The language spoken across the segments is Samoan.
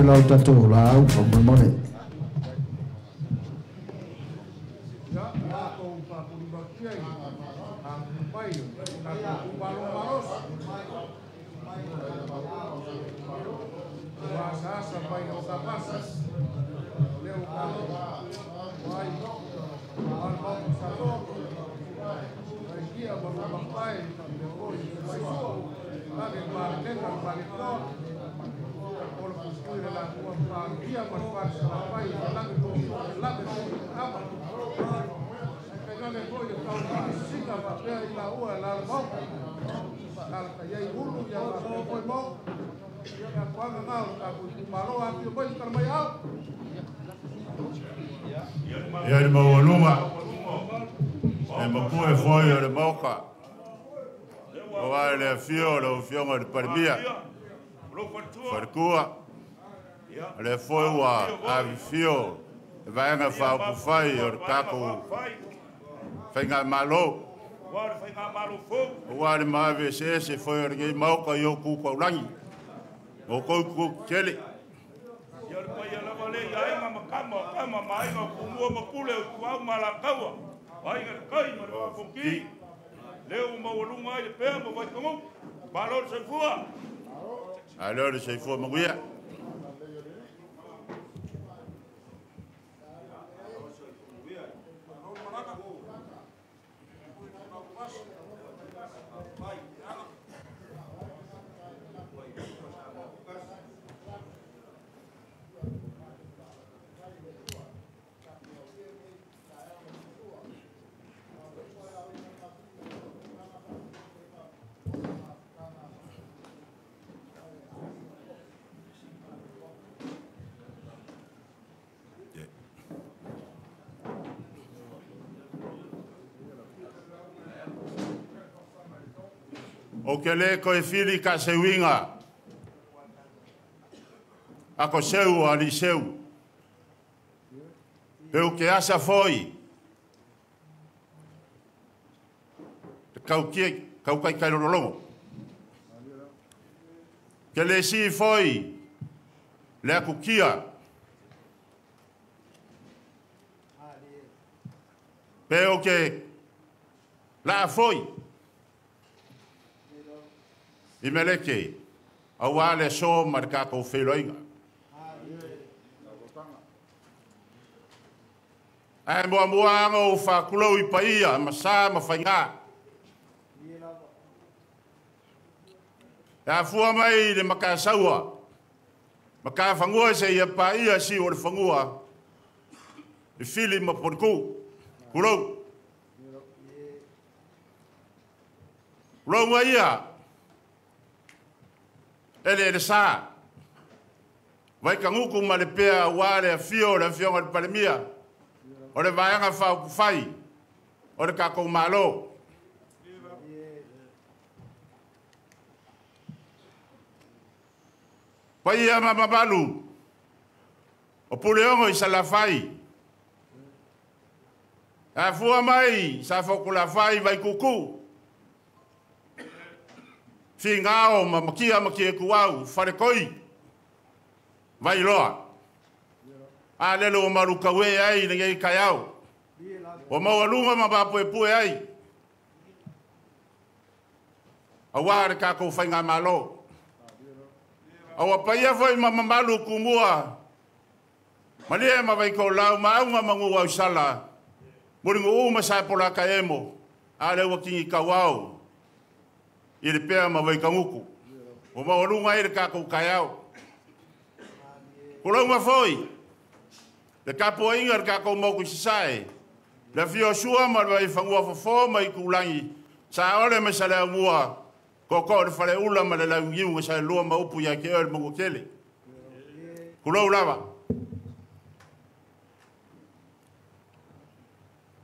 Lau tatou lau o mole. Ia le maualuga e mapue foi o le Maoka, aua le afio o lau Afioga i le Palemia, Faletua, o lea foi ua afifio le Vaega Faaupufai o le tatou Faigamalo, aua le maave eseese foi o lenei Maoka i ou taulagi, o outou tetele. Ia le paia lava le i aiga ma tama, o tama ma aiga, o Tumua ma Pule, o Ituau ma Alataua, o Aiga i le Tai ma le Vaa o Fonoti, lea ua maualuga ai le pea ma Vaitogutu. Malo le soifua. Malo le soifua manuia. O ke le koe fili ka seuiga, a ko seu a li seu, peu ke asa foi, te kau kie, kau kai kai lolongo. Ke le si foi, le aku kia, peu ke la foi, i meleke, aua le so ma le kākou wheiloinga. Ae mua mua anga o whākulau i paia, ma sa ma whainga. E afua mai le makasaua, makawhangua se ia paia si o le whangua, i fili ma poriku, kulou. Kulou nga ia, ele ele sa, vai kanguku ma le pea ua le afio le afionga le Palemia, o le vaega faaupufai, o le kākou Malo. Paia ma mamalu, o Puleogo i Salafai, afua mai sa fokulafai vai kuku, Fingao ma makia makia kuau, wharekoi, vai loa. A lele o maru kawe ai le ngei kai au. O maualuga ma papuepue ai. Aua le kākou faigamalo. Aua paia foi ma mamalu kumua. Malie ma vaikolau ma auga ma ngu au sala. Mulingu u ma sapola ka emo. A le ua kingi kau i le pea ma Vaikagutu. O maualuga ai le kākou kaiao. Kulaunga foi, le kapuaiga le kākou moku i sasae, le afio sua ma le vaifanua fofo ma i kulangi, sa ole ma sa le aumua, koko le faleula ma le laugiu sa le lua ma upu ia ke oe le maua tele. Kulou lava.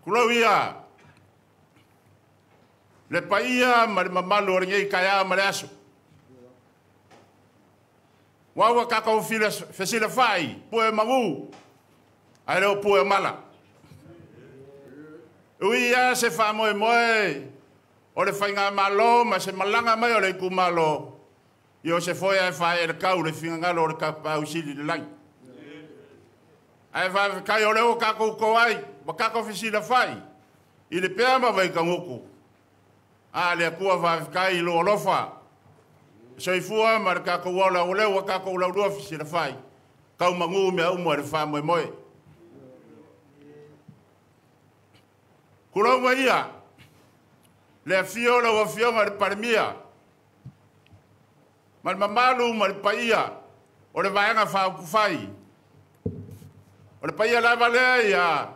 Kulou ia, le paia ma le mamalu o lenei kaiao ma le aso. Waua kākou fesilafai, pue magu, ae leo pue mala. Ui ia se faamoemoe o le faigamalo ma se malaga mai o le itumalo, i o se foe ae faaee le kau le figagalo o le kapausili le lagi. Ae faafetai o lea ua kākou to ai, ma kākou fesilafai. I le pea ma Vaikagutu. A le Atua faafetai i lou alofa. Soifua ma le tatou ola o lea ua tatou laulua fesilafai. Tau manu mea uma i le faamoemoe. Tulou ia le afio o lau Afioga i le Palemia ma le mamalu ma le paia o le Vaega Faaupufai. O le paia lava lea ia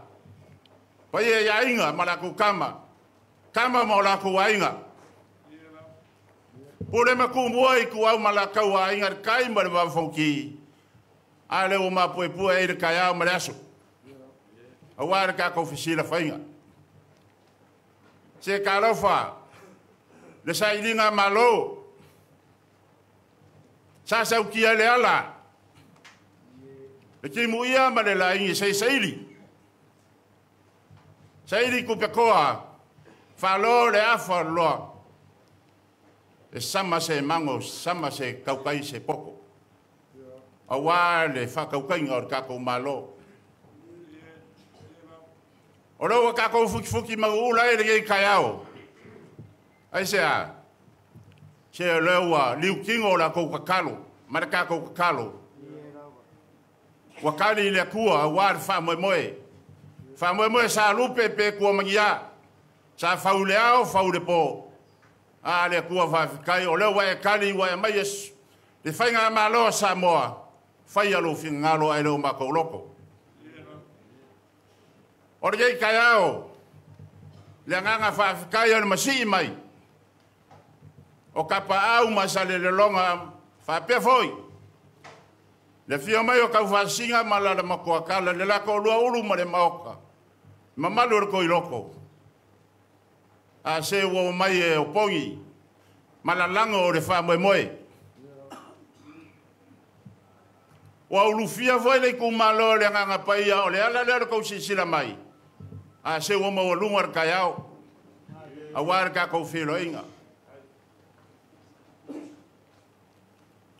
paia i aiga ma latou tama, tama ma o latou aiga. Pule ma tumua i tuau ma latou aiga le kai ma le vavafauti. A lea ua mapuepue ai le taeao ma le aso. Aua le tatou fesilafaiga. Se talofa le sailiga malo sa sautia le ala le timuia ma le laigi se saili saili kupekoa falo le afa loa e sama se mango sama se kaukai se poko aua le whakaukaiga o le tatou malo. O lea ua tatou fukifuki maguula ai lenei taeao. Aisea? Se o lea ua liutino o latou tatalo ma le tatou tatalo. Ua kali i le Atua aua le faamoemoe. Faamoemoe sa lupe pe kuamagia. Sa fau le ao, fau le po. A le Atua faafetai, o lea ua e kali ua e aumai le faigamalo a Samoa, faia lou finagalo ae le o matou loko. O lenei taeao, le agaga faafetai o le masii mai, o Kapaau ma Salelologa faapea foi, le afio mai o Taufaasiga ma lala matuakala, le latou lua ulu ma le maota, mamalu o le toiloko, a se ua mai e opogi, ma lalago o le faamoemoe. Ua ulufia foi le itumalo le agaga paia o le ala lea o le tou silasila mai, a se ua maualuga le taeao, aua le tatou feiloaiga.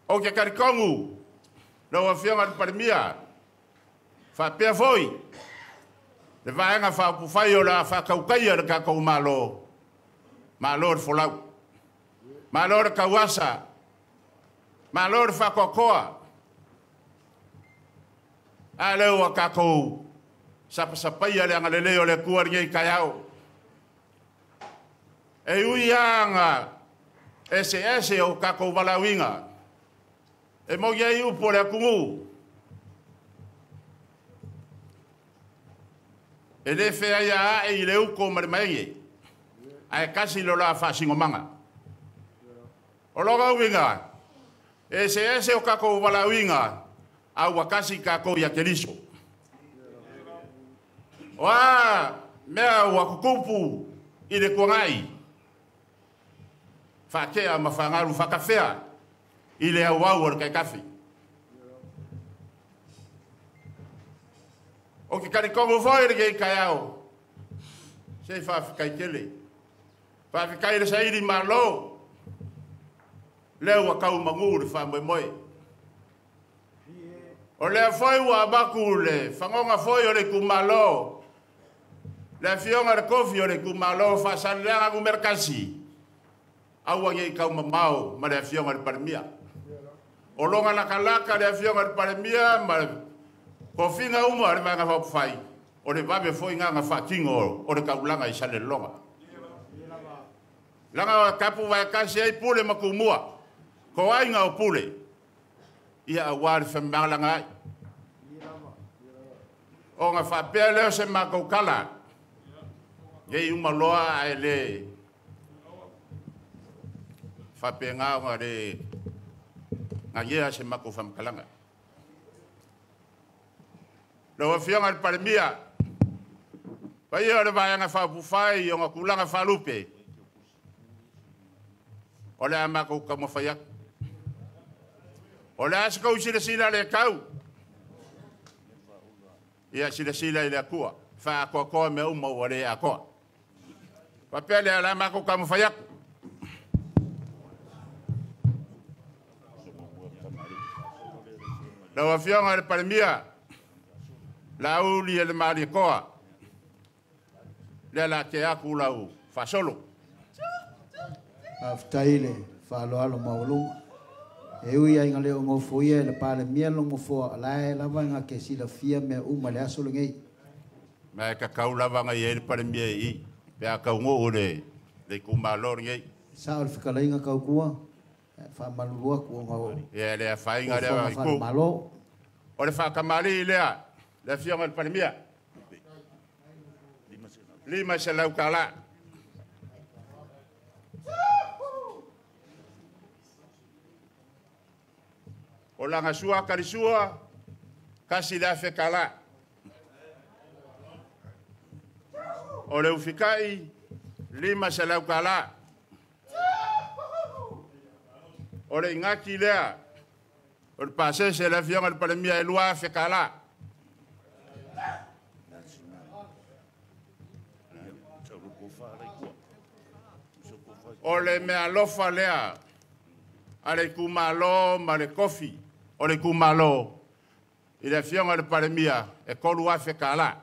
Ou te talitonu lau Afioga i le Palemia, faapea foi le Vaega Faaupufai o le a faatautaia le tatou Malo, malo le folau, malo le tauasa, malo le faatoatoa. A lea ua tatou sapasapaia le agalelei o le Atua lenei taeao. E ui lava eseese o tatou valaauina, e moni ai upu o le atunuu, e le feaia ae i le uto ma le maege, ae kasi lo la faasinomaga. O lona uiga, eseese o tatou valaauina, a ua kasi tatou ia Keriso. O a mea ua kukupu i le tuanai, faatea ma fagalu faakafea i le auau o le kaikafi. O ke talitonu foi lenei taeao, se faafetai tele. Faafetai le saili malo, lea ua tau manu le faamoemoe. O lea foi ua avatu le fagoga foi o le itumalo, le afioga le kofi o le itumalo Faasaleleaga numera 1, aua nei taumamao ma le afioga i le Palemia. O loga lakalaka le afioga i le Palemia ma le kofiga uma o le Vaega Faaupufai, o le vave foi gaga faatino o le taulaga i Salelologa. Laga o tapu vaetasi ai pule ma tumua, ko aiga o pule, ia aua le femalaga ai. O nga faapea lea o se matou kala, nei uma loa ae le faapena ona le gaia se matou faamatalaga. Lau Afioga i le Palemia, paia o le Vaega Faaupufai o tulaga faalupe, o le a matou taumafai atu. O le a se kou silasila le tau, ia silasila i le Atua, faaatoatoa mea uma ua le atoa. Faapea lea o le a matou taumafai atu. Lau Afioga i le Palemia, Laauli e le Malietoa, Lea la te aku lau faasolo. Faafetai le faaaloalo maualuga. E ui ai le o gofoia e le Palemia lo gofoa, la e lava nga ke silafia mea uma le aso lenei. Ma ka kau lava nga i le Palemia i pe a kau ngo le itumalo lenei. Sa o le fetalaiga kaukua, faamalulu atu ona o Ia le afaina lea i ku. Malo. O le faakamali lea, le afioga i le Palemia. $500. O langa sua kalisua, kasi le afe tala. O le ufikai, $500. O le ingaki lea, o le pasese le afioga i le Palemia e $2,000. O le mea alofa lea, a le itumalo ma le kofi o le itumalo i le afioga i le Palemia e $3,000.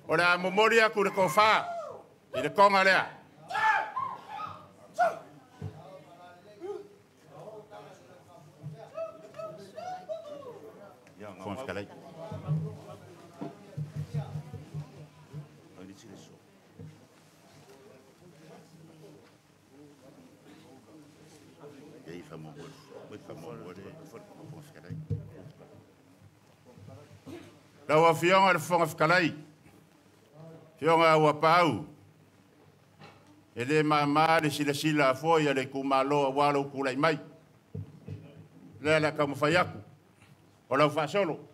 O le a momoli atu le tofa i le toga lea. Fofoga Fetalai. Ia faamuamua le Fofoga Fetalai. Lau Afioga i le Fofoga Fetalai, Afioga ua pau, e le māmā le silasila foi a le itumalo aua lou tulai mai. Lea la taumafai atu, o lau faasolo.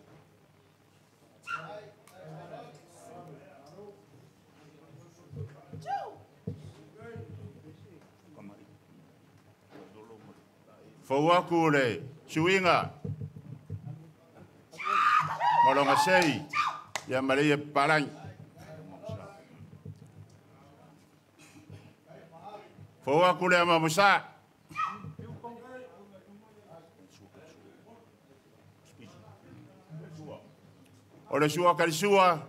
Fou aku le suiga, molonga sei, ia maria palangi. Fou aku le amamusa. O le sua kalisua,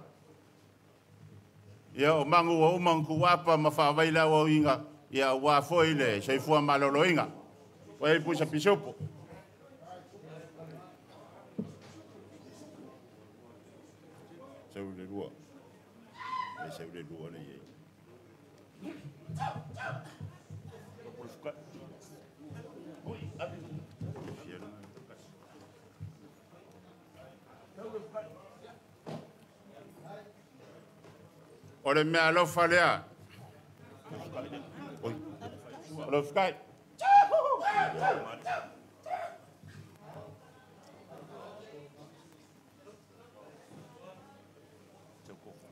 ia o mangu o umangu kuapa ma whaavaila o inga, ia ua foi le soifua maloloinga. Ua pusa pisupo. Sau le lua. E sau le lua le iei. O le mea alofa lea. O le fukai.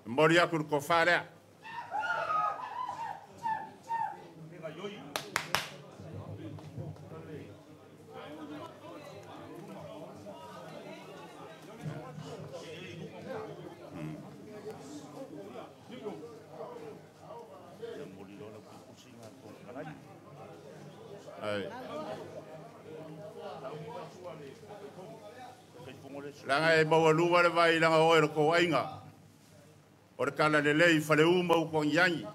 Mori aku le kofa lea. Langa e maualuga le vai langa oe le koaiga. O le kala lelei fale uma u kongiangi.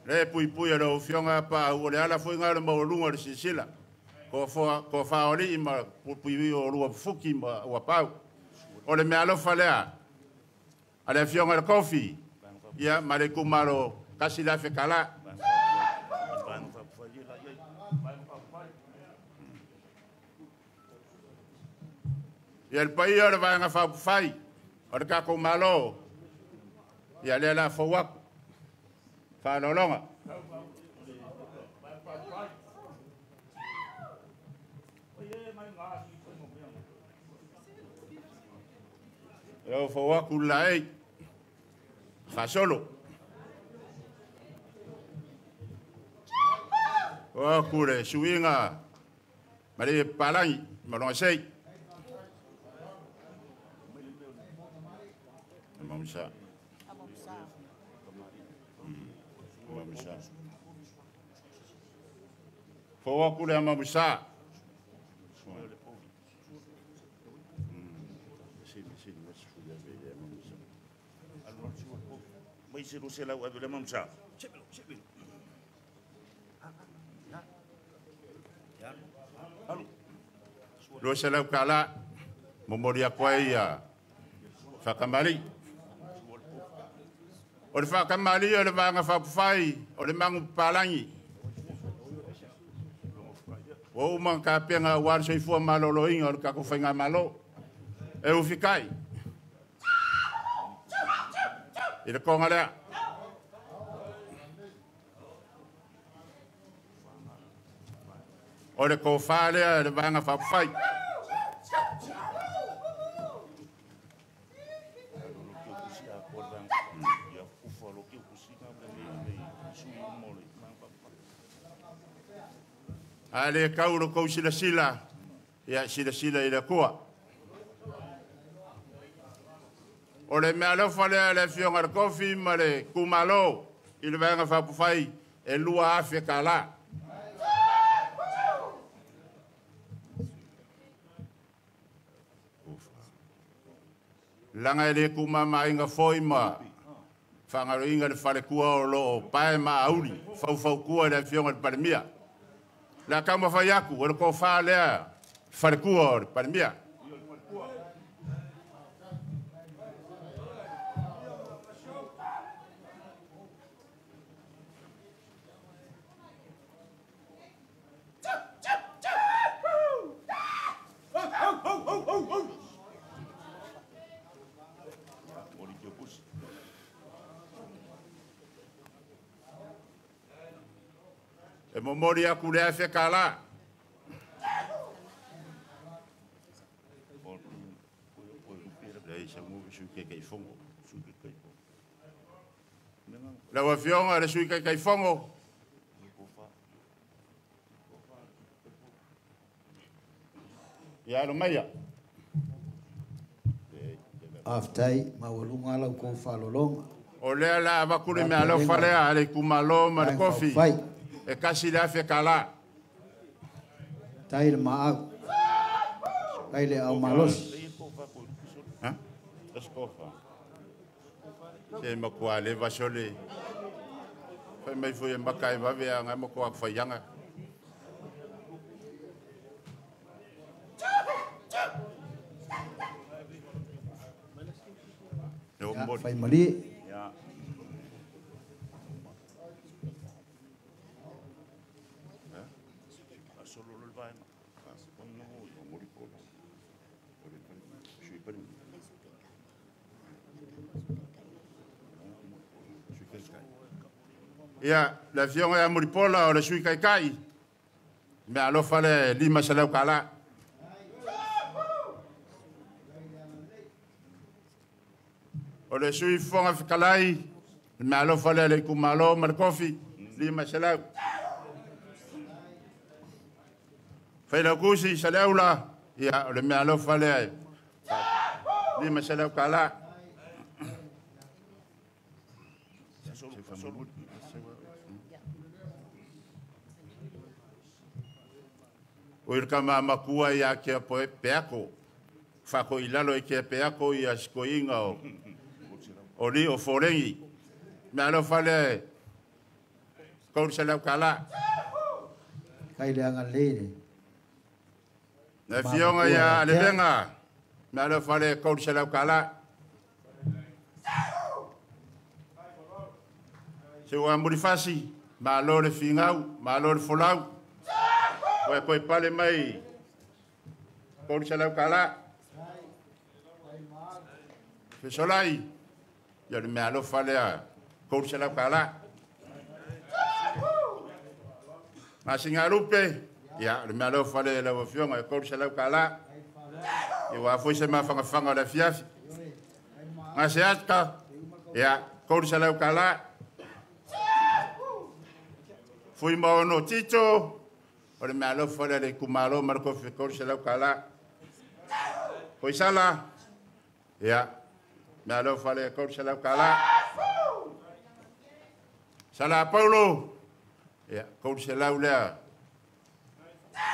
Le pui pui le ofionga pa o le ala foi ngā le maualuga le sisila. Ko whaoli ma pui o lua fuki ma ua pau. O le mea alofa lea. A le afioga le kofi. Ia ma le kumalo kasi la fekala. Ia le paia o le vaega faaupufai o le tatou Malo, ia lea la fou atu faaaloaloga. Ia fou atu le laei faasolo. O aku le suiga ma le palangi ma longa sei. Mamusa. Mamusa. Fou aku le mamusa. Mai se rose lau ave le mamsa. Rose lau kala, momori a koe ia whakamari. O le whakamari o le vanga whapawhai, o le mangu palangi. O umang ka penga o wale soifua malolo inga o le kako whainga malo. E ufikai. I le konga lea. O le kōwha lea le vanga whapawhai. A le kauro kou sila sila, ia sila sila i le kua. O le mea alofa lea le afioga le kofi ma le kumalo i le vaega faapufai e 2,000 kālā. Langa e le kumamainga foi ma whangaro le whalekua o loo pae ma auli, faufau le afioga le palemia. La kama whai aku, o le kōwha lea whalekua o le palemia. E momori aku le afe kālā. Lau afioga le sui kaikai fongo. Ia alo maia. Aftai, maualuga lau kou whalolonga. O lea la avakule mea alofa lea, ale kumalo ma le kofi. E kasi le afe kālā. Tai le maau. Tai le au malosi. Ha? Eskofa. Se makua le vasole. Fai mai fui e maka e vave a ngai makoa whaianga. Ia, whai mali. Ia. Ia, le afioga ia Muripola o le sui kaikai. Mea alofa le 500 kālā. O le sui fonga fikalai, mea alofa le le kumalo ma le kofi, 500. Whaila kusi sa leula, ia, o le mea alofa le 500 kālā. O il kama makua ia kia poe peako. Whako i lalo i kia peako i a sikoinga o li o forengi. Mea alofa le 300 kālā. Kai le anga leire. Na fionga ia alevenga. Mea alofa le 300 kālā. Se ua murifasi, malo le fingau, malo le folau. Koe koe pale mai, 300 kālā. Fesolai, ia le mea alofa lea, 300 kālā. Masingalupe, ia le mea alofa lea lau afioga, 300 kālā. Ia ua foi se mawhangawhanga o le fiafi. Ngā se ata, ia 300 kālā. Fui maono tito, o le mea alofa lea le kumalo ma le kofi 300 kālā. Koisala, ia, mea alofa lea 300 kālā. Sala Paulo, ia, 300 lea,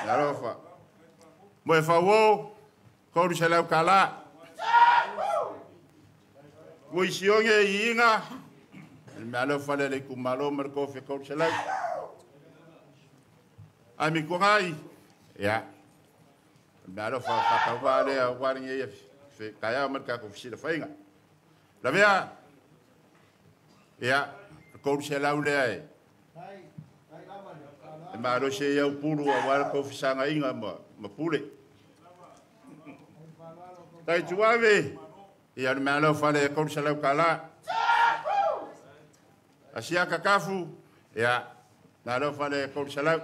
mea alofa. Moe whauo, 300 kālā. Uisionge i inga, le mea alofa lea le itumalo ma le kofi 300. Ai mi kuangai, ia, le mea alofa whakauwa lea waringe ia kaya ma le kako fisila whainga. Lavea, ia, 300 lea e. E malo se iau pulu a wala kofi sanga inga ma pule. Tai tuave, ia le mea alofa le 300 kala. Asia kakafu, ia, mea alofa le 300.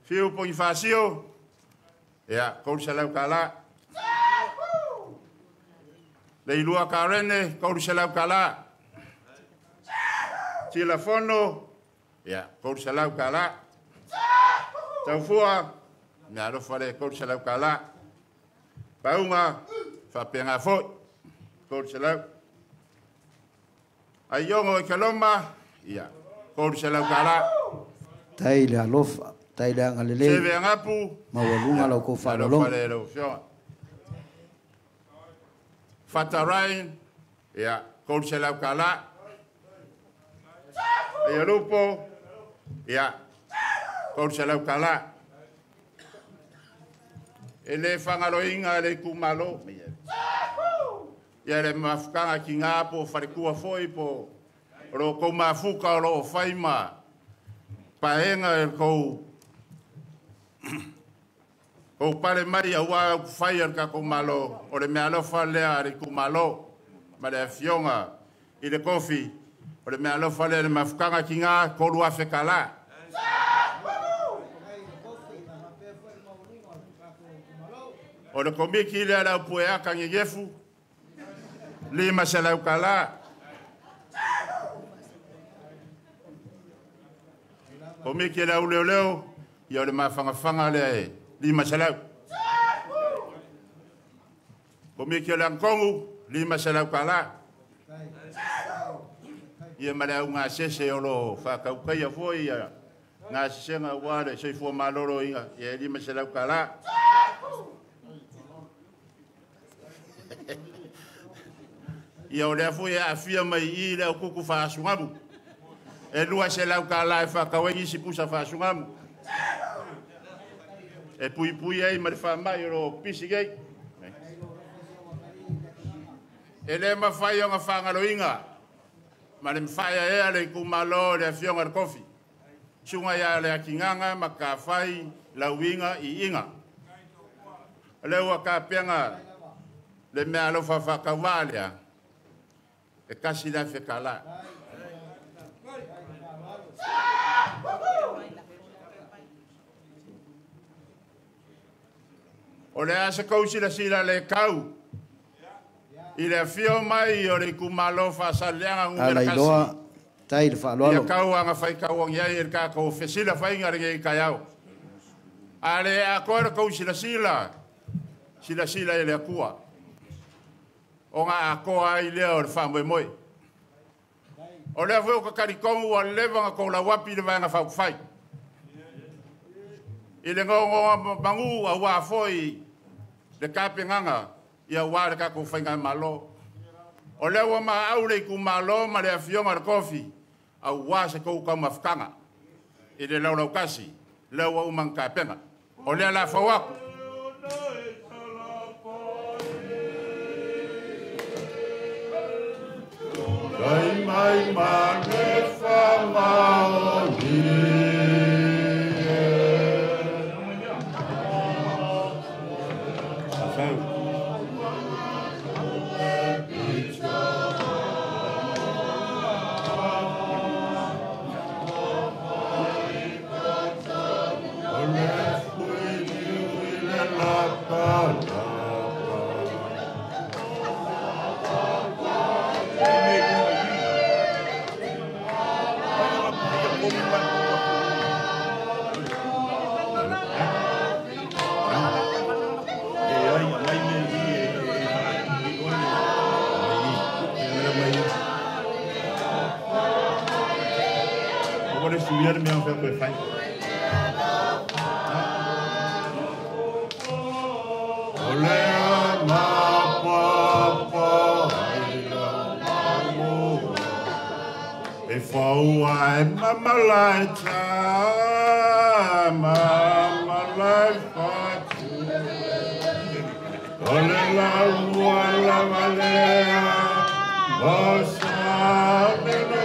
Fiu pongi fasio, ia, 300 kala. Le ilua karene, 300 kala. Tilafono, ia, 300 kala. Taufua, mea alofa le 300 kala. Paunga, whapenga foi, 300. Aiongo i kaloma, ia, 300 kala. Tai le alofa, tai le angalele. Seve angapu, maualuga lau kou faalologo. Alofa le lau fioga. Fatarain, ia, 300 kala. Ia lupo, ia, 300 kala. E le whangaloinga le kumalo. Ia le mafukanga ki ngā po wharekua foi po ro kou mafuka o lo whaima paenga e kou kou pare mai a ua whai al ka kumalo o le mea alofa lea le kumalo ma le afionga i le kofi o le mea alofa lea le mafukanga ki ngā kolu afe kala. O le komiki lea lau puea kangegefu, 500 kala. Komiki lea uleo leo, ia o le mawhangawhanga lea e 500. Komiki o le angkongu, 500 kala. Ia ma le au ngā sese o lo whakaukaia foi, ia ngā sesenga ua le soifua malolo inga, ia 500 kala. Ia o lea foi a afia mai i le au kuku whaasungamu. E 200 kala e whakawengi si pusa whaasungamu. E pui pui ei ma le whamai o lo pisi gei. E le mawhai o ngā whangaloinga. Ma le mwhaia ea le kumalo le afionga le kofi. Sunga ia le akinganga ma ka whai lauinga i inga. Le ua ka penga le mea alofa whakawā lea. E kasi la whekala. O le asa kausila sila le kau. I le afio mai o le kumalo whasaleanga ngumera kasi. Alailoa, tai le whaaloalo. Ia kau anga whai kau ang iai e kākau fesila whainga le ngai kai au. A le a koe le kausila sila, sila sila e le akua. O ngā akoa ai lea o le whamwe moi. O lea fwe o kakarikongu o lewa ngā kou lawapi le vaenga whauwhai. I le ngongo mangu a wā foi le kapenganga ia wā le kako whainga malo. O lea ua maa au le iku malo ma le afionga le kofi au wā se kou kau mafukanga. I le laulau kasi, lea ua umang kapenga. O lea la whawaku. Kai mai ma le whamaoni. Awhau. O le fui niu i le lapa lapa. Olea ma pa faua e mamala e ta mamala e fatu o le laua lava lea o sa mena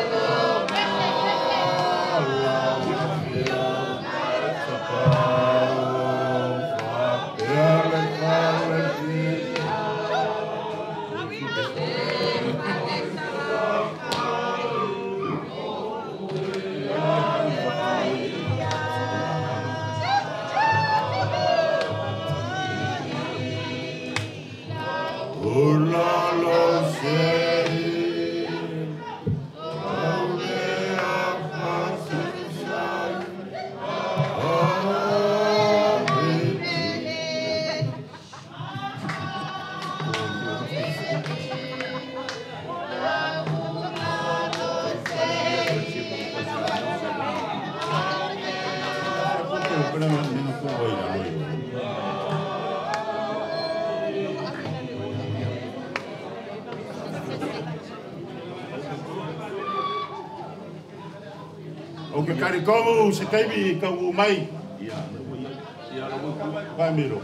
O ke karikongu se taimi kau mai. Pamiro.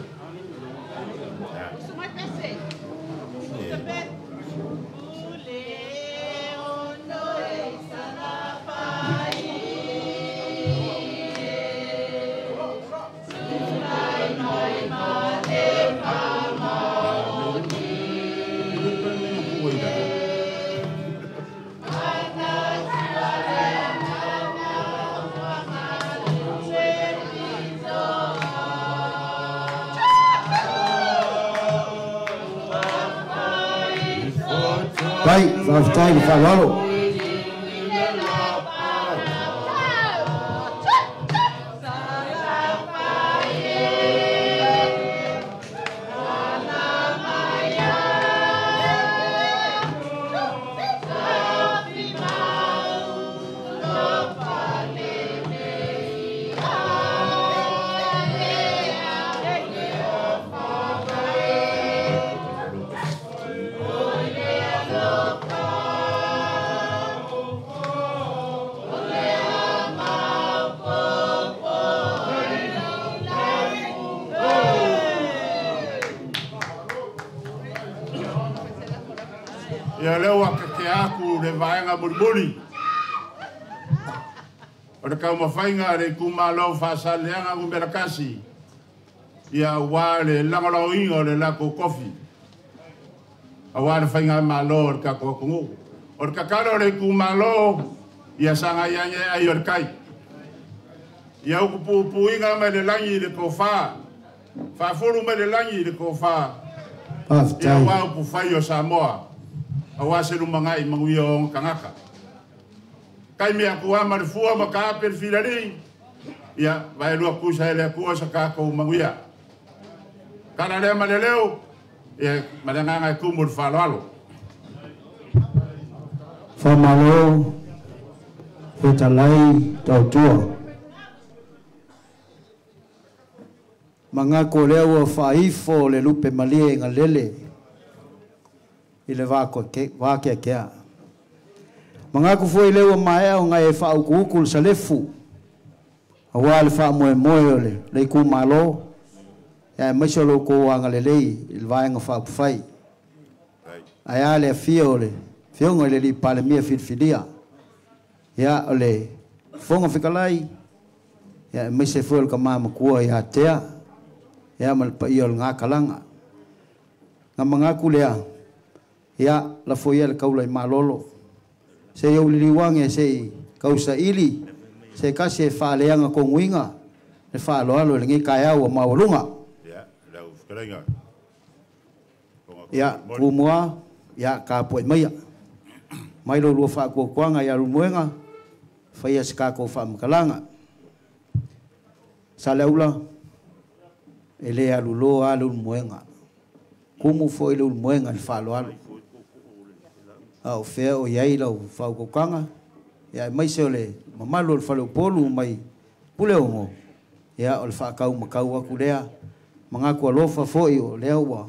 Vai, faafetai le faaaloalo. Ia leo a ke aku le vaenga mulimuli. O le kaumafaiga a le itumalo Faasaleleaga 1. Ia auā le lagolagoina o le latou kofi. Auā le faigamālō o le tatou atunuu. O le tatalo o le itumalo, ia sagai ane ai o le tai. Ia utupuupuuina mai le lagi i le tofā. Faafulu mai le lagi i le tofā. Ia auā upufai o Samoa. Aua se lumagai manuia o ona tagata. Kai mea atua ma le fua ma ka ape le filali. Ia, vaelua tusa e le Atua sa tatou manuia. Kala lea ma le leo, ia, ma le agaga e tumu i le faaaloalo. Faamalo fetalai tautua. Magaku o lea ua faaifo le lupe malie galele i le vakeakea. Magaku foi lea ua maea ona e faaukuuku le salefu auā le faamoemoe o le itumalo aemaise o lo outou agalelei i le vaega faaupufai. Ae a le afio o le Afioga i le Alii Palemia filifilia, ia o le Fofoga Fetalai, ia aemaise foi o le Tama Matua ia Tea, ia ma le paia o le Gakalaga. Na manatu lea, ia lafo ia le taula i malolo. Se i ou liliu age se i tausaili se tasi e faaleaga tonuina le faaaloalo i lenei taeao ua maualuga. Ia, Tumua, ia tapuai maia. Mai lo lua faatuatuaga ia Leulumoega, faia se tatou faamatalaga. Saleaula, e le aluloa lava Leulumoega. Tumu foi Leulumoega i le faaaloalo. A o fea o i ai lau faautautaga, ia aemaise o le mamalu o le faleupolu mai Puleogo, ia o le faataumatau atu lea. Manatu alofa foi o lea ua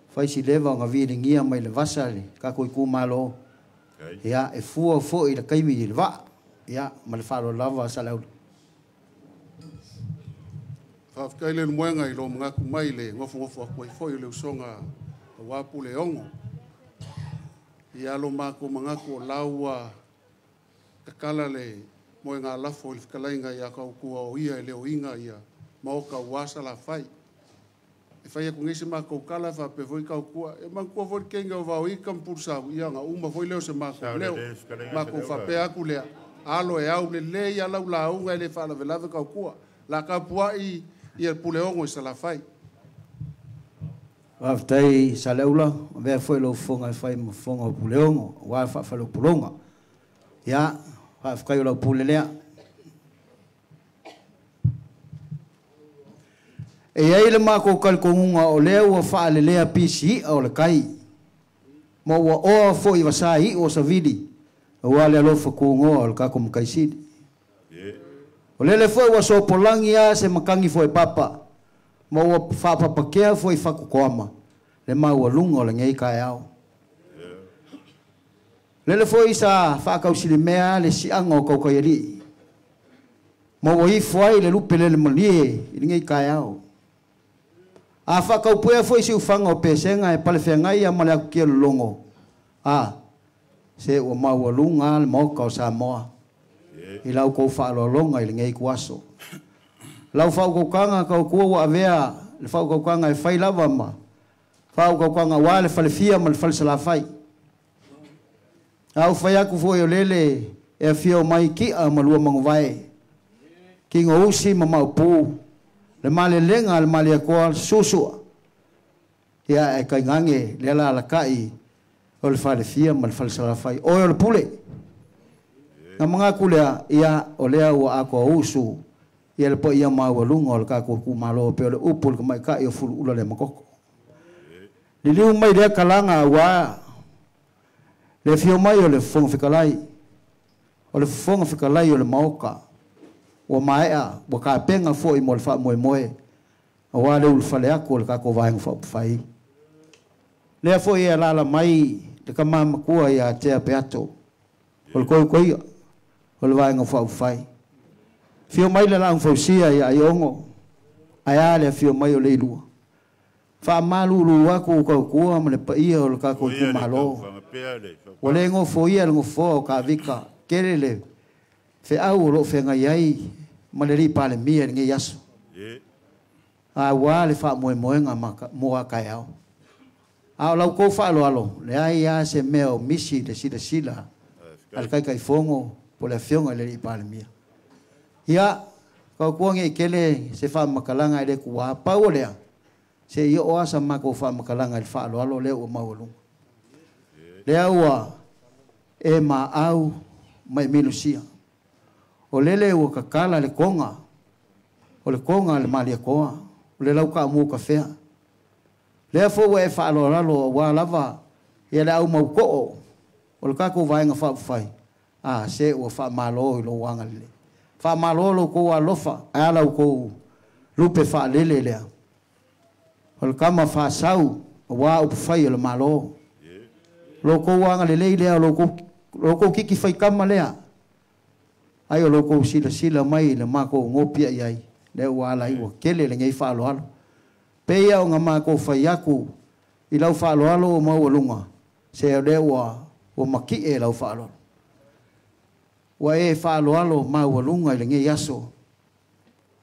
fai si leva ona viiligia mai le vasa le tatou itumalo. Ia e fua fo'i le kaimi i le vaa. Ia ma le faaaloalo lava Saleaula. Faafetai le moega i lo manatu mai le gofogofo atu ai foi o le usoga aua Puleono. Ia lo matou manatu o lau tatala le moega lafo i le fetalaiga ia Tautua o ia e le oiga ia maota ua Salafai. E fai atu nei se matou tala faapea foi Tautua. E manatua foi le kenya o Vaoita ma Pulusau, ia na uma foi lea o se matou leo. Matou faapea atu lea, alo e au lelei a lau lauga e le faalavelave Tautua. La tapuai ia Puleono i Salafai. Faafetai Saleaula, avea foi lou fofoga e fai ma fofoga o Puleono, aua le faafaleupoluga. Ia, faafetai o lau pule lea. E i ai le matou talitonuga o lea ua faalelea pisii'a o le tai, ma ua oa foi vasā i'u o savili, aua le alofa tugoa o le tatou Mataisili. O lele foi ua sopolagi a se matagi foi papa, ma ua faapapakea foi fatutoama le maualuga o lenei taeao. Lele foi sa faatausilimea le siaga o tautaialii, ma ua ifo ai le lupe lele malie i lenei taeao. A faataupuea foi siufaga o pesega e palefeagai ia ma le atutia lologo, a se ua maualuga le maoka o Samoa i lau tou faaaloaloga i lenei ituaso. Lau faautautaga Tautua ua avea le faautautaga e fai lava ma faautautaga aua le falefia ma le falesalafai. A ou fai atu foi o lele e afio mai Ki'a ma lua magovae, Kigousi ma Maopu, le malelega a le Malietoa susua, ia e tainane le alalatai o le falefia ma le falesalafai. Oe o le pule. Na manatu lea, ia o lea ua atoa usu ia le paia maualuga o le tatou itumalo pei o le upu o le tamaitai o Fuluula le Makoko. Liliu mai lea talaga aua le afio mai o le Fofoga Fetalai, o le Fofoga Fetalai o le Maota, ua maea, ua tapena foi mo le faamoemoe, aua le ulufale atu o le tatou Vaega Faaupufai. Lea foi e alaala mai le tama matua ia Tea Peato, o le koikoia o le Vaega Faaupufai. Afio mai le laau fausia ia Aiogo, ae a le afio mai o Leilua. Faamalulu atu Tautua ma le paia o le tatou itumalo. Ua le gofoia le gofoa o Kavika, tele le feau o loo feagai ai ma le alii Palemia i lenei aso. Aua le faamoemoega mo a taeao. A o lau tou faaaloalo, leai lava se mea o misi le silasila a le Taitaifono po o le afioga i le alii Palemia. Ia, Tautua nei tele se faamatalaga e le tuua, pau o lea, se i oo lava sa matou faamatalaga i le faaaloalo lea ua maualuga. Lea ua e maau ma e milusia. O lele ua tatala le toga, o le toga a le Malietoa, o le laukaamu kafea. Lea foi ua e faaaloalalo aua lava ia le au mautoo o le tatou Vaega Faaupufai, a se ua faamalo i lou agalelei. Faamalo lo kou alofa, ae a la outou lupe faalele lea. O le kama faasau aua upufai o le Malo. Lo kou agalelei lea, lo kou kiki faikama lea. Ai o lo kou silasila mai le makou gopia i ai, lea ua ala ai ua tele lenei faaaloalo. Pei o nga makou fai atu i lau faaaloalo o maualuga, se o lea ua matie lau faaaloalo. Ua e faaaloalo maualuga i lenei aso.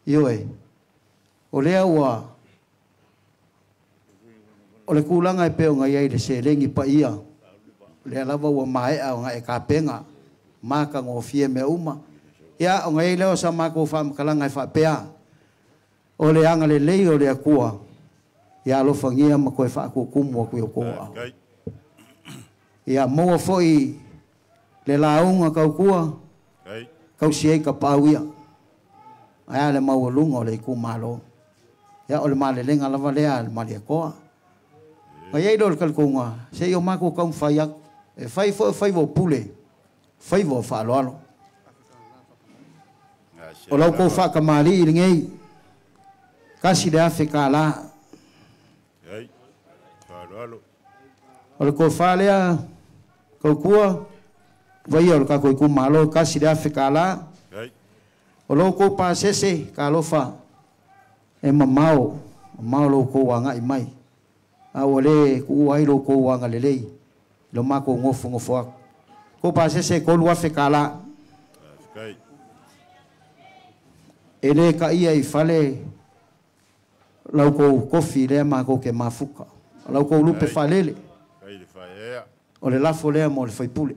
Ioe, o lea ua o le kulaga e pei ona i ai le seleni paia, lea lava ua maea ona e tapena matagofie mea uma. Ia, ona i ai lea o sa matou faamatalaga e faapea, o le agalelei o le Atua, ia alofagia ma toe faakukumu atu i o outou aao. Ia maua foi le lauga Tautua, tausi ai tapaau ia, ae a le maualuga o le itumalo. Ia, o le malelega lava lea a le Malietoa. Ma i ai lea o le talitonuga, se i o matou taumafai atu, e fai foi o faiva o pule, faiva o faaaloalo. O lau tou faatamalii i lenei, $1,000. O le tofa lea, Tautua, Vaia o le kākou itumalo 1,000 kālā. O lo kou pasese ka alofa e mamao, mamao lo kou agai mai. A ua lē kuʻua ai lo kou agalelei lo makou gofogofo aku. Kou pasese 3,000 kālā. E lē kaʻia i fale lau kou kofi lea makou ke mafuka. Lau kou lupe faalele. O le lafo lea mo le faipule.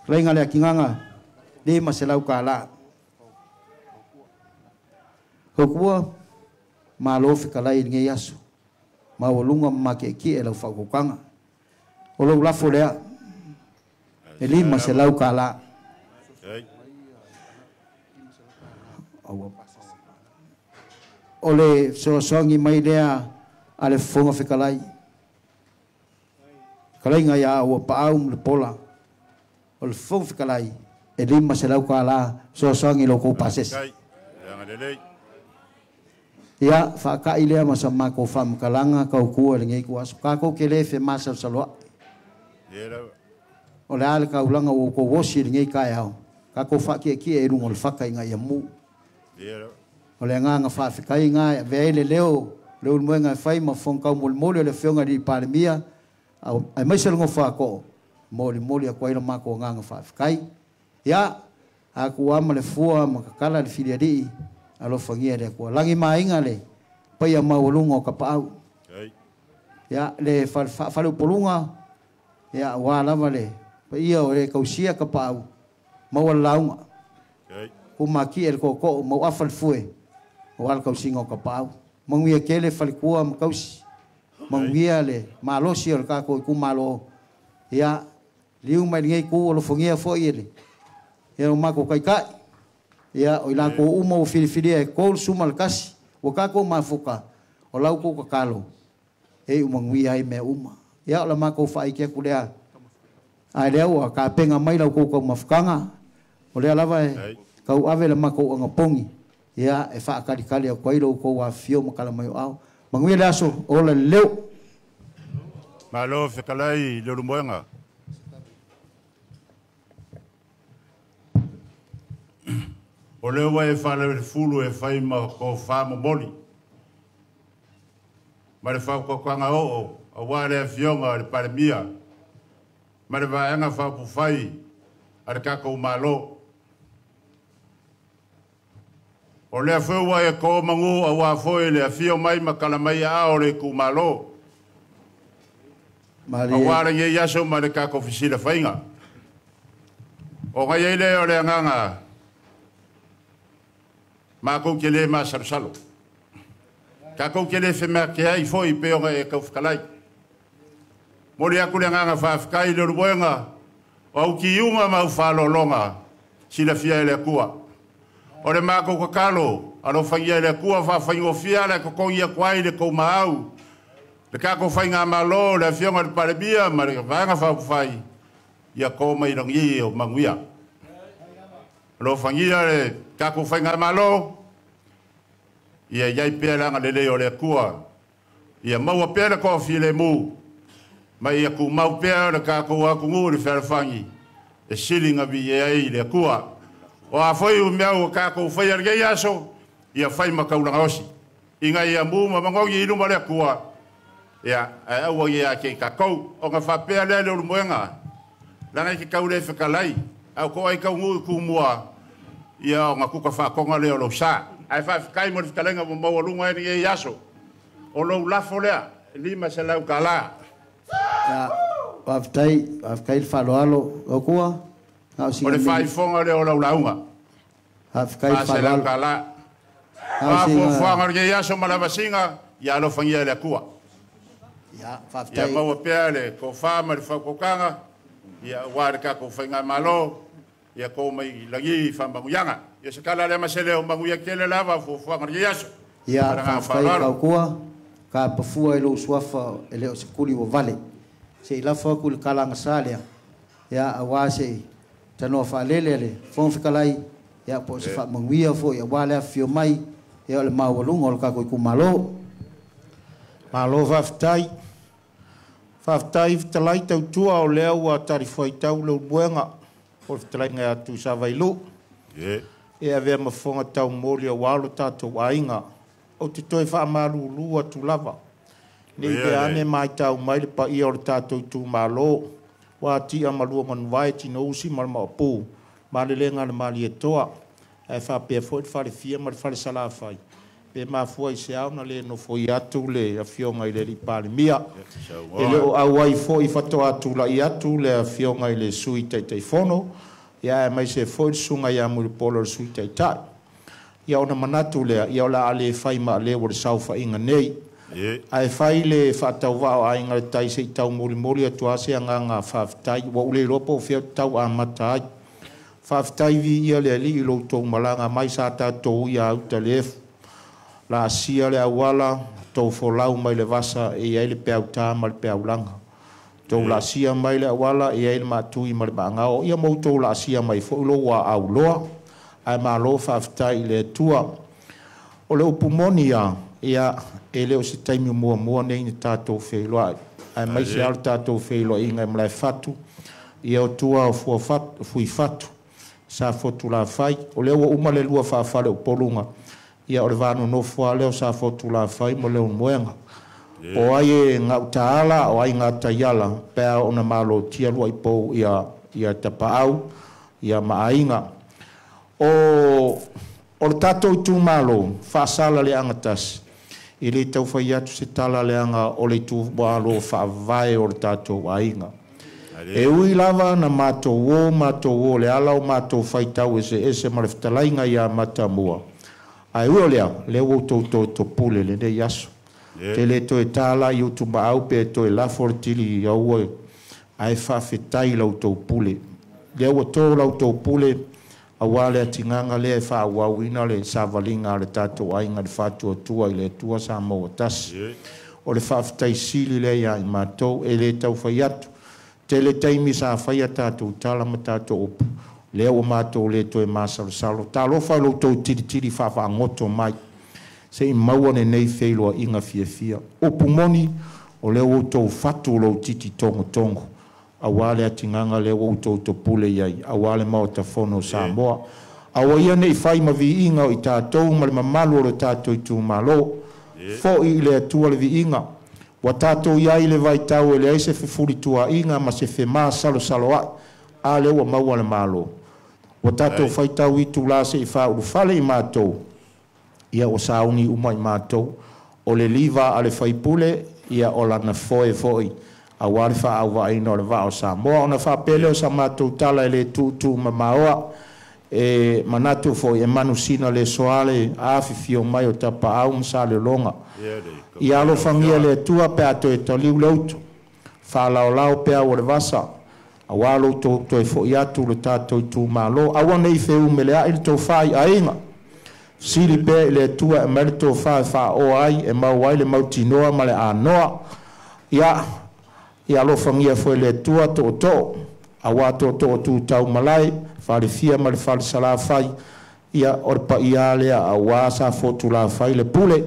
Laiga le akigaga 500 kālā. Kaukua malo fekalai i lenei aso. Maualuga ma makiekie lau faaukaukaga. O lou lafo lea e 500 kālā. O le fesoasoani mai lea a le Fofoga Fetalai. Fetalaiga ia ua paau ma le pola. O le Fofoga Fetalai e 500 kālā fesoasoani i lo kou pasese. Ia, faaka'i lea ma sa makou faamakalaga kaukua i lenei ku aso. Kākou ke lē femasalosaloa'i. O le a le kaulaga ua outou osi i lenei taeao, kākou faakiekie i luga o le fata ina ia mū. O le agaga faafetai lena e avea ai le leo le ulumoega e fai ma fofoga taumolimoli o le Afioga i le alii Palemia, aemaise le nofo a too, molimoli atu ai le matou agaga faafetai. Ia, a tuu ma le fua ma tatala le filialii, alofagia e le Atua. Lagi ma aiga le paia maualuga o Tapaau. Ia, le faaleupoluga, ia, aua lava le paia o le tausia Tapaau, maua le lauga. Kumatie e le tootoo, mauafa le fue, aua le tausiga o Tapaau. Manuia tele faletua ma tausi. Manuia le malosi o le tātou itumalo. Ia, liu mai lenei itu alofagia foi e le ia o matou taitai. Ia, o i latou uma ua filifilia e 31, ua tātou mafuta, o lau tou tatalo, e iu manuia ai mea uma. Ia, o la matou faaike atu lea. Ae lea ua tapena mai lau tou taumafataga, o lea lava e tauave le matou anapogi, ia, e faatalitali atu ai lo outou afifio ma tala mai o ao. Manuia le aso, ola le leo. Malo fetalai le ulumoega. O lea ua e faalefulu e fai ma tofa momoli. Ma le faautautaga oo aua le afioga i le Palemia ma le vaega faaupufai a le tatou Malo. O lea foi ua e to manu aua foi le afio mai ma tala mai aao o le itumalo. Aua lenei aso ma le tatou fesilafaiga. O ngai ai lea o le agaga matou te le masalosalo. Tatou te le femeakeai foi pei ona e taufetalai. Momoli atu le agaga faafetai i le ulumoega o au tiuga ma au faalologa silafia e le Atua. O le matou tatalo, alofagia e le Atua faafaigofie ala e totogi atu ai le tou maau, le tatou faigamalo, le afioga i le Palemia ma le vaega faaupufai, ia to mai lagi o manuia. Alofagia le tatou faigamalo, ia iai pea le agalelei o le Atua, ia maua pea le toafilemu, ma ia tumau pea le tatou atunuu i le fealofani, e sili viia ai le Atua. O a foi o mea ua tatou faia i lenei aso, ia fai ma taulaga osi. Ina ia mu ma magogi i luma o le Atua, ia, ae aua ia te i tatou. Ona faapea lea le ulumoega, leaga i te tau le fetalai, au ko ai kaunuu i kumua, ia ona kuka faatoga lea o lou sa. Ae faafetai mo le fetalaiga ua maualuga ai lenei aso. O lou lafo lea, 500 kālā. Ia, faafetai, faafetai le faaaloalo. Aua, na o O le faaifoga lea o lau lauga. Faafetai le faaaloalo. 400 kālā. A fuafuaga o lenei aso ma lavasiga, ia alofagia e le Atua. Ia, faafetai. Ia maua pea le tofa ma le faautautaga, ia aua le tatou faigamalo, ia to mai lagi i faamanuiaga. Ia se tala lea ma se leo manuia tele lava fuafuaga o lenei aso. Ia, Ma le agaga faafetai faaaloalo. kaukua, ka pafua i lou suafa e le o se kuli ua vale. Se i lafo atu i le kalagasa lea, ia, aua se i tanoa faalele a le Fofoga Fetalai, ia, po o se faamanuia foi aua le afifio mai, ia, o le maualuga o le tatou itumalo. Malo faafetai. Faafetai fetalai tautua o lea ua talifuaitau le uluega o le fetalaiga ia Tuisavailu. E avea ma fofoga taumoli aua lo tatou aiga. Ou te toe faamalulu atu lava. Nei pe ane maitau mai le paia o le tatou itumalo. Ua tia malua manuvae tinousi ma le maopu. Malelega le malietoa. Ae faapea foi le falefia ma le falesalafai. Pe mafua i se ao na le nofoi atu le afioga i le alii Palemia. E le o auai foi fatoa tulai atu le afioga i le Sui Taitaifono. Ia aemaise foi le susuga ia Mulipola o le Sui Taitai. Ia ona manatu lea, ia o le a le fai maaleu o le saofaiga nei. Ae fai le faatauvaa o Aiga i le Tai se i taumolimoli atu lava se agaga faafetai. Ua ou le iloa po o fea ou te tau amata ai. Faafetai viia le Alii i lo outou malaga mai sa tatou uia uta le efu. Laasia le auala, tou folau mai le vasa e i ai le peautā ma le peaulaga. Tou laasia mai le auala e i ai le maatui ma le maagao. Ia ma outou laasia mai foi lou auloa. Ae malo faafetai i le Atua. O le upu moni lava, ia, e le o se taimi muamua nei na tatou feiloai. Aemaise lava le tatou feiloaiga i Malaefatu, ia o tua o Fuifatu, Safotulafai. O lea ua uma le lua faafaleupoluga, ia o le va nonofo lava lea o Safotulafai ma Leulumoega. O ai e gautaala, o ai gataiala, pe a ona malotia luaipou ia Tapaau, ia ma aiga. O le tatou itumalo, faasala le agatasi, e le taufai atu se tala leaga o le itumalo faavae o le tatou aiga. E ui lava na matou o le ala o matou faitau eseese ma le fetalaiga ia Matamua. Ae ui o lea, lea ua outou toe topule lenei aso. Te le toe tāla i utumaau pe toe lafo le tili aua ae faafetai la outou pule. Lea ua tō la outou pule aua le atigaga lea e faaauauina le savaliga a le tatou aiga le faatuatua i le Atua Samoa tasi. O le faafetai sili lea ia i matou e le taufai atu. Tele taimi sa faia tatou tala ma tatou upu. Lea ua matou le toe masalosalo. Talofa i lo outou tilitili faafaagoto mai. Se i maua lenei feiloaiga fiafia. Upu moni, o lea ua outou fatu lou titi togotogo. Aua le atigaga lea ua outou topule i ai. Aua le Maota Fono o Samoa. Aua ia nei fai ma viiga o i tatou ma le mamalu o le tatou itumalo. Foi i le Atua le viiga. Ua tatou iai le vaitau e leai se fefulituaʻiga ma se femasalosaloaʻi, a lea ua maua le Malo. Ua tatou faitau itulā seʻi faaulufale i matou, ia ua sauni uma i matou. O le liva a le faipule, ia o lana foe foi, auā le faaauvaaiina o le vaa o Samoa. Ona faapea lea o sa matou tala e le tuutuu mamaoa, e manatu foi e manusina le soa le afifio mai o Tapaau ma Salelologa. Ia alofagia le Atua pe a toe taliu le utu, faalaolao peau o le vasa, auā lo outou toe foʻi atu le tatou itumalo. Aua nei feumeleaʻi le tofā i aiga. Sili pea i le Atua e aumai le tofā e faaoa ai, e maua ai le mautinoa ma le anoa. Ia, ia alofagia foi le Atua tootoo, auā tootoo tutau malae, falefia ma le falesalafai, ia o le paia lea auā Safotulafai le pule.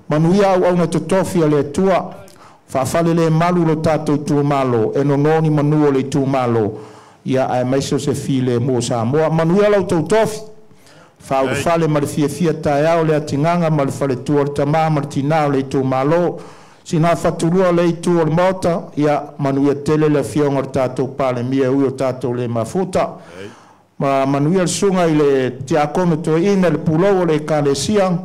Manuia auauna totofi a le Atua, faafale le malu lo tatou itumalo, e nono ni manu o le itumalo, ia aemaise o se filemu o Samoa. Manuia la outou tofi, faaulufale ma le fiafia taeao le atigaga ma le faletua o le tamā ma le tinā o le itumalo. Sina fatulua le itu o le Maota, ia manuia tele le afioga o le tatou Palemia ui o tatou le mafuta. Ma manuia le susuga i le tiakono toeaina le pulou o le Ekalesia,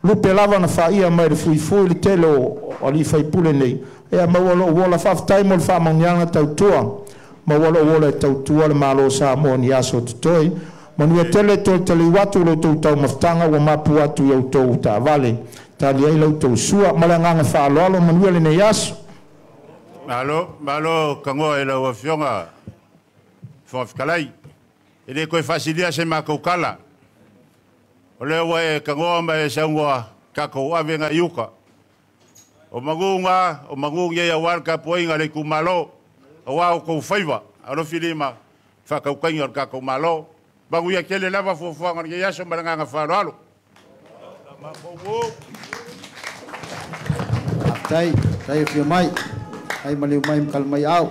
lupe lava na faia mai le fuifui le tele o alii faipule nei. Ia maua lou ola, faafetai mo le faamanuiaga tautua. Maua lou ola e tautua le Malo o Samoa ni aso totoe. Manuia tele toe taliu atu lo outou taumafataga ua mapu atu i outou taavale. Tali ai la outou sua ma le agaga faaaloalo, manuia lenei aso. Malo, malo kagoa e lau afioga Fofoga Fetalai. E le toe faasilia se matou tala. O lea ua e kagoa ma e saunoa tatou ave i uta. O maguga, o magu nei auā le tapuaiga a le itumalo, auā outou faiva, alofilima faatautaiga o le tatou Malo. Manuia tele lava fuafuaga o lenei aso ma le agaga faaaloalo. Faafetai, faafetai afio mai. Ai maliu mai ma kalamai au.